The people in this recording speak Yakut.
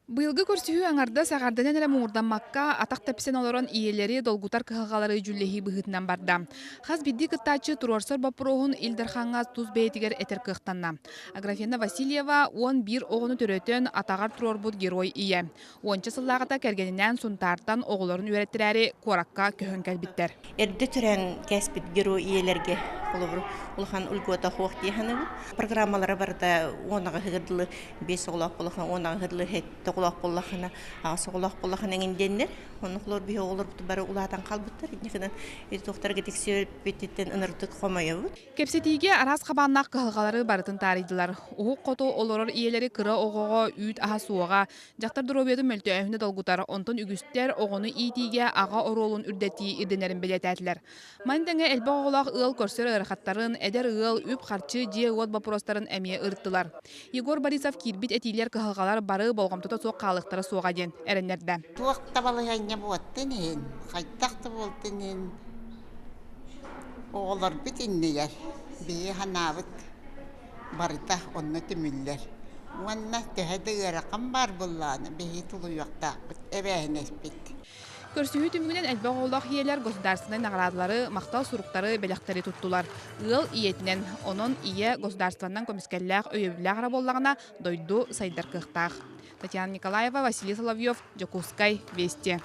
Быйылгы көрсүһүү аҥардас эҕэрдэнэн эрэ муҥурдаммакка, атах тэпсэн олорон ийэлэри долгутар кыһалҕалары дьүүллэһии быһыытынан барда. Хас биирдии кыттааччы туруорсар боппуруоһун Ил Дархаҥҥа тус бэйэтигэр этэр кыахтанна. Аграфена Васильева 11 оҕону төрөтөн, атаҕар туруорбут герой ийэ. Уонча сыллааҕыта кэргэнинээн Сунтаартан оҕолорун үөрэттэрээри куоракка көһөн кэлбиттэр. Эрдэ төрөөн кээспит герой ийэлэргэ холобур улахан льгота суох дии саныыбын. Программалара барыта уонаҕыһыгар дылы биэс оҕолоох буоллахына уон аҕыһырлы сэттэ оҕолоох буоллахына аҕыс оҕолоох буоллахына эҥин диэннэр онно холор биһи оҕолорбут бары улаатан хаалбыттар инникинэн ити туохтарга тиксибиппититтэн ынырдык хомойобут. Кэпсэтиигэ араас хабааннаах кыһалҕалары барытын таарыйдылар. Уһук хоту олорор ийэлэри кыра оҕоҕо үүт аһа суоҕа, дьахтар доруобуйатын мөлтөөһүнэ долгутар, онтон үгүстэр оҕону иитиигэ аҕа оруолун үрдэтии ирдэнэрин бэлиэтээтилэр. Маны тэҥэ элбэх оҕолоох ыал көрсөр ыарахаттарын, эдэр ыал үп-харчы, дьиэ-уот боппуруостарын эмиэ ырыттылар. Егор Борисов киирбит этиилэр кыһалҕалар бары болҕомтото суох хаалыахтара суоҕа диэн эрэннэрдэ. Туох да балаһыанньа буолтун иһин, хайдах да буолтун иһин оҕолорбут иннигэр биһи санаабыт барыта онно түмүллэр. Уонна төһө да ыарахан баар буоллаҕына биһиги тулуйуохтаахпыт, эбээһинэспит. Көрсүһүү түмүгүнэн элбэх оҕолоох ийэлэр государственнай наҕараадалары, махтал суруктары, бэлэхтэри туттулар. Ыал ийэтинэн, онон ийэ государствоннан көмүскэллээх, өйөбүллээх эрэ буоллаҕына, дойду сайдар кыахтаах. Татьяна Николаева, Василий Соловьев, Дьокуускай, Вести.